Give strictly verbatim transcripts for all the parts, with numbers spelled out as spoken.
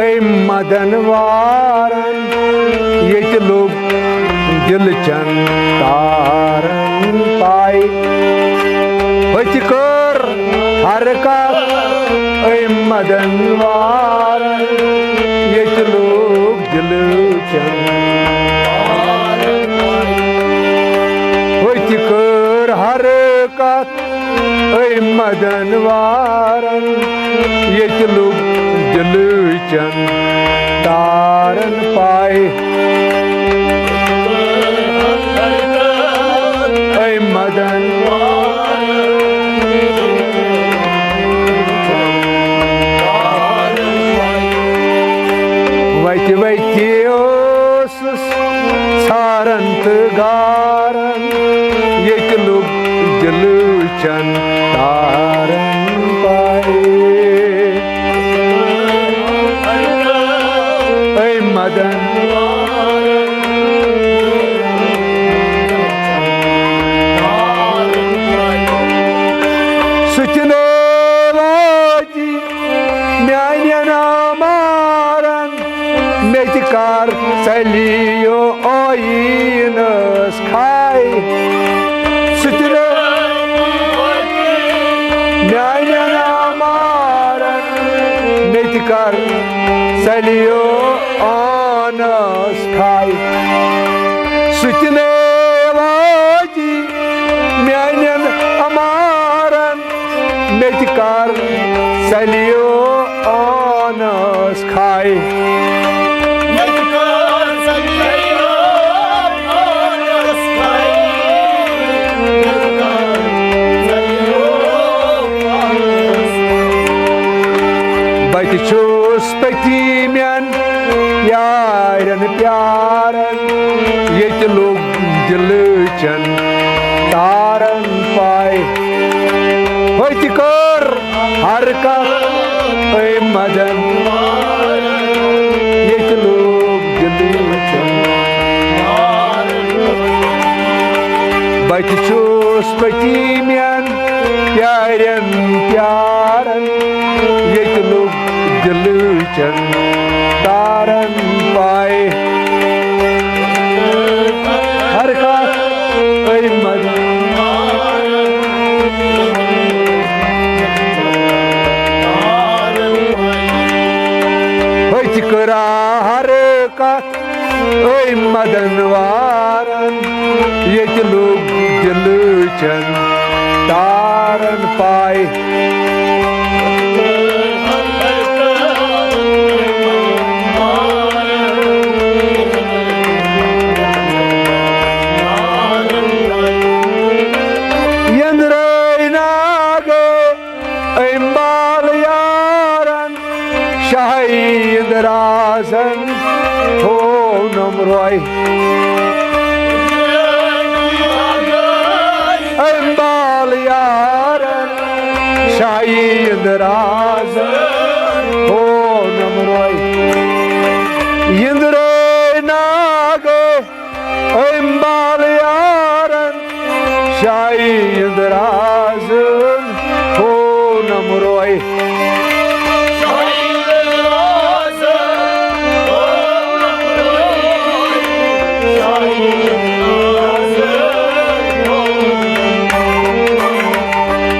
A مدن وارن، ییٚتہِ لوٚگ دِلہٕ چن تارن پاے۔ ہوٚتہِ کٔر ہر کتھ اے مدن وارن، ییٚتہِ لوٚگ دِلہٕ چن۔ ہوٚتہِ کٔر ہر کتھ اے مدن وارن، ییٚتہِ لوٚگ دِلہٕ چن تارن پاے۔ اے مدن وارن، وتہِ وتہِ اوس ژھارن تہٕ گارن، ییٚتہِ لوٚگ دِلہٕ چن تارن پاے۔ اے مدن، سُہ تہِ نہٕ واتہِ میانٮ۪ن مارن، مےٚ تہِ کر ژَلیو ٲیٖنس کھاے۔ سُہ تہِ نہٕ میانٮ۪ن مارن، مےٚ تہِ کر ژَلیو ٲنس کھاے۔ سُہ تہِ نہٕ واتہِ میانٮ۪ن مارن، مےٚ تہِ کر ژَلیو ٲنس کھاے۔ مےٚ تہِ کر ژَلیو ٲنس کھاے۔ مےٚ تہِ کر ژَلیو ٲنس کھاے۔ بہٕ تہِ چھُس پٔتیٖمٮ۪ن یارن پیارن، ییٚتہِ لوٚگ دِلہٕ چن تارن پاے۔ ہوٚتہِ کٔر ہر کتھ اے مدن، ییٚتہِ لوٚگ دِلہٕ چن۔ بہٕ تہِ چھُس پٔتیٖمٮ۪ن پیارٮ۪ن پیارن، ییٚتہِ لوٚگ دِلہٕ چن تارن پاے۔ ہر کتھ اے مدن، ہوٚتہِ کٔر ہر کتھ اے مدن وارن، ییٚتہِ لوٚگ دِلہٕ چن تارن پاے۔ یندرٲے ناگے أمۍ بال یارن، شاہی اندرازن تھوونم روے۔ أمۍ بال یارن، شاہی اندرازن تھوونم روے۔ یندرٲے ناگے أمۍ بال یارن، شاہی اندرازن تھوونم روے۔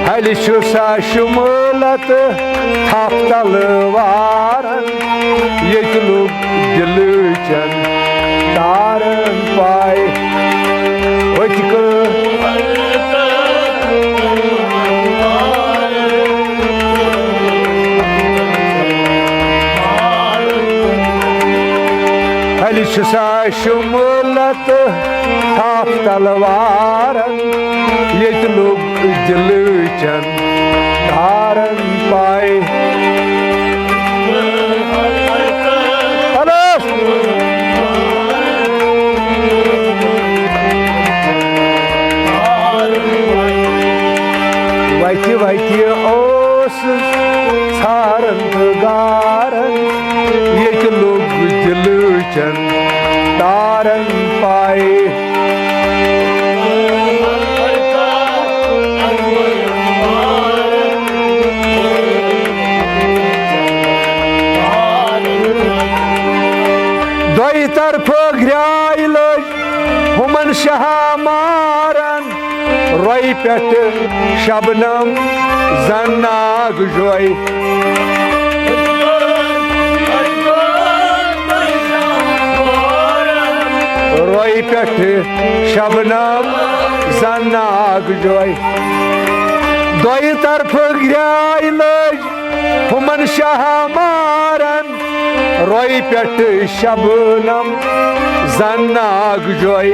ہلہِ چھُ سا شُملہٕ تہٕ تھپھ تلوارن، ییٚتہِ لوٚگ دِلہٕ چن تارن پاے۔ ہوٚتہِ کٔر ہلہِ چھُ سا شُملہٕ تہٕ تھپھ تلوارن، ییٚتہِ لوٚگ دِلہٕ چن تارن پاے۔ ہلس۔ وتہِ وتہِ اوس ژھارن تہٕ گارن، ییٚتہِ لوٚگ دِلہٕ چن تارن پاے۔ طرفہٕ گرٛاے لٔج ہُمن شاہ مارن، رۄیہِ پٮ۪ٹھٕ شبنم زن ناگ جوے۔ رۄیہِ پٮ۪ٹھٕ شبنم زن ناگ جوے۔ دۄیہِ طرفہٕ گرٛاے لٔج ہُمن شاہ مارن، رۄیہِ پٮ۪ٹھٕ شبنم زن ناگ جوے۔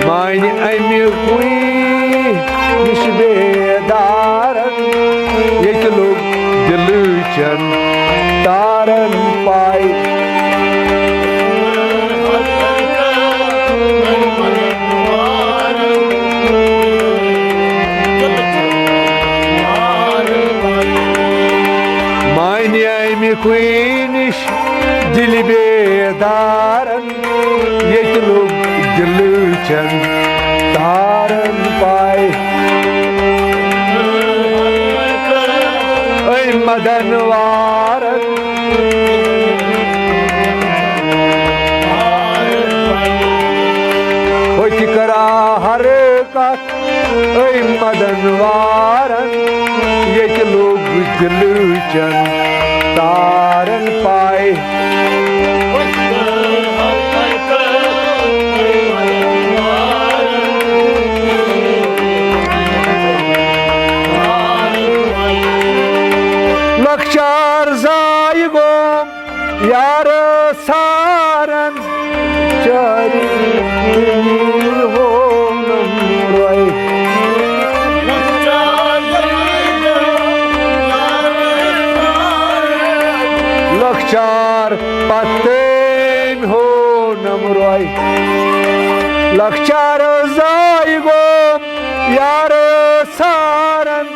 مانہِ امہِ کُے نِش بیدارن، ییٚتہِ لوٚگ دِلہٕ چن تارن پاے۔ مانہِ امہِ کُے نِش دِلہِ بیدارن، ییٚتہِ لوٚگ دِلہٕ چن تارن پاے۔ اے مدن وارن، ہوٚتہِ کرا ہر کتھ اے مدن وارن، ییٚتہِ لوٚگ دِلہٕ چن تارن پاے۔ لۄکچار زایہِ گوم یارٕ سارن، چاری تیٖر ہونم روے۔ لۄکچار پتہٕ تٔمۍ ہونم روے۔ لۄکچار زایہِ گوم یارٕ سارن،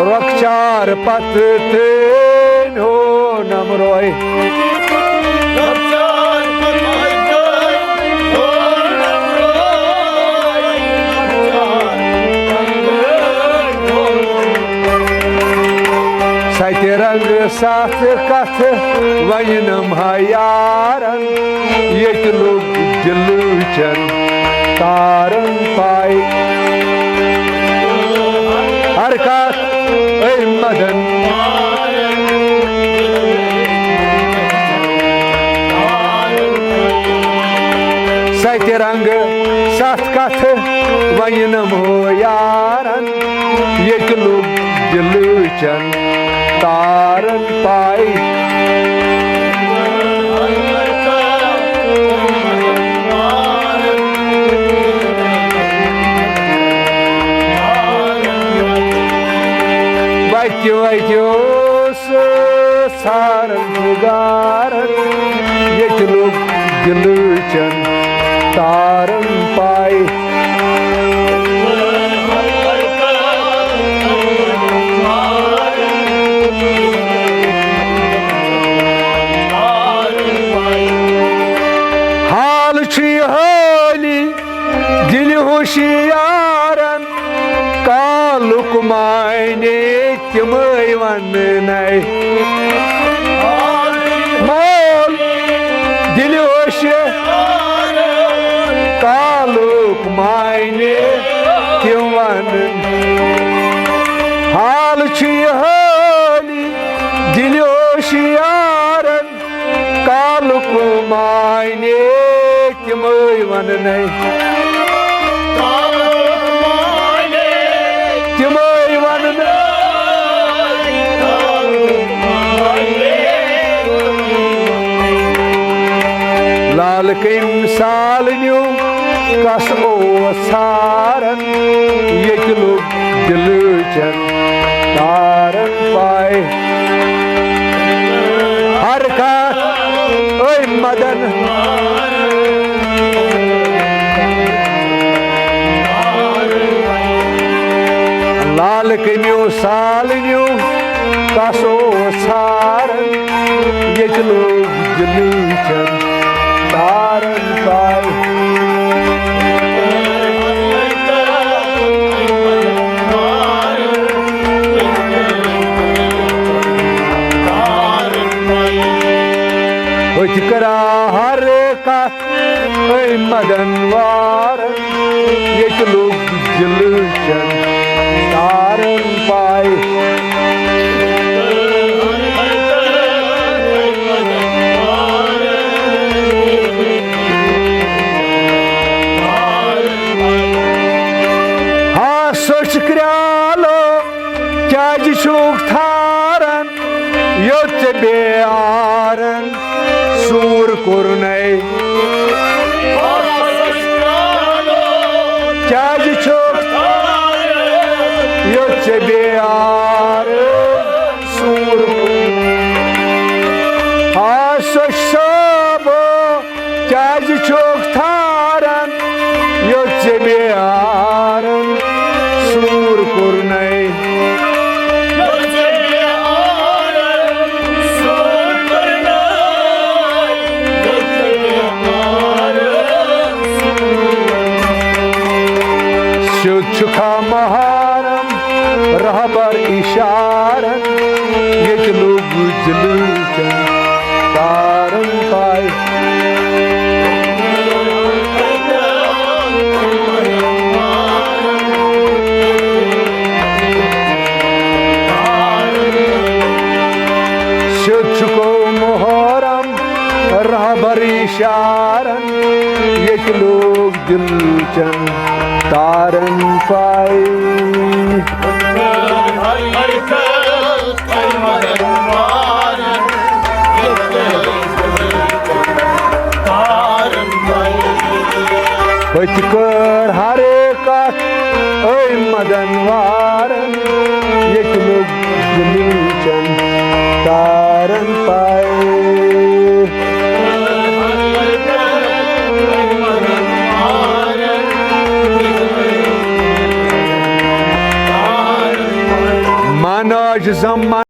رۄخچار پتہٕ تٔمۍ ہونم روے۔ ستہِ رنگہٕ ستھ کتھٕ وننم ہا یارن، ییٚتہِ لوٚگ دِلہٕ چن تارن پاے۔ ہر کتھ اے مدن۔ ستہِ رنگہٕ ستھ کتھٕ وننم ہو یارن، ییٚتہِ لوٚگ دِلہٕ چن تارن پاے۔ وتہِ وتہِ اوس ژھارن پُگارن، ییٚتہِ لوٚگ دِلہٕ چن تارن پاے۔ حال چھُ یہِ حٲلی دِلہِ ہوشیارن، کالُک معنی تِمے وننَے۔ مول دِلہِ ہوشہِ کالُک معنی تِم ونن۔ حال چھُ یہِ حٲلی دِلہِ ہوشیارن، کالُک معنی تِمے وننَے۔ تِمے وننَے۔ لال کٔمۍ سالنیو کس اوس ژھاران، ییٚتہِ لوٚگ دِلہٕ چن تارن پاے۔ ہر کتھ أمۍ مدن۔ لال کٔمیو سالنیو کس اوس ژھاران، ییٚتہِ لوٚگ دِلہٕ چن تارن پاے۔ اے مدن وارن، ییٚتہِ لوٚگ دِلہٕ چٮ۪ن تارن پاے۔ ہا سوٚچھ کرٛالو، کیٛازِ چھُکھ تھارن؟ یوٚت ژےٚ بیارن سوٗر کوٚرنے۔ کیٛازِ چھُکھ یوٚت ژےٚ بیارن سوٗر کوٚرنے؟ آ سوٚچھ صٲبو، کیٛازِ چھُکھ تھارن یوٚت ژےٚ بیارن سوٗر کوٚرنے؟ سیوٚد چھُکھا محرم رہبر اشارن، ییٚتہِ لوٚگ دِلہٕ چٮ۪ن تارن پاے۔ سیوٚد چھُکھو محرم رہبر اشارن، ییٚتہِ لوٚگ دِل چٮ۪ن تارن پاے۔ ہوٚتہِ کٔر ہر کتھ أمۍ مدن وارن، ییٚتہِ لوٚگ دِل چٮ۪ن تارن پاے۔ مناج زمان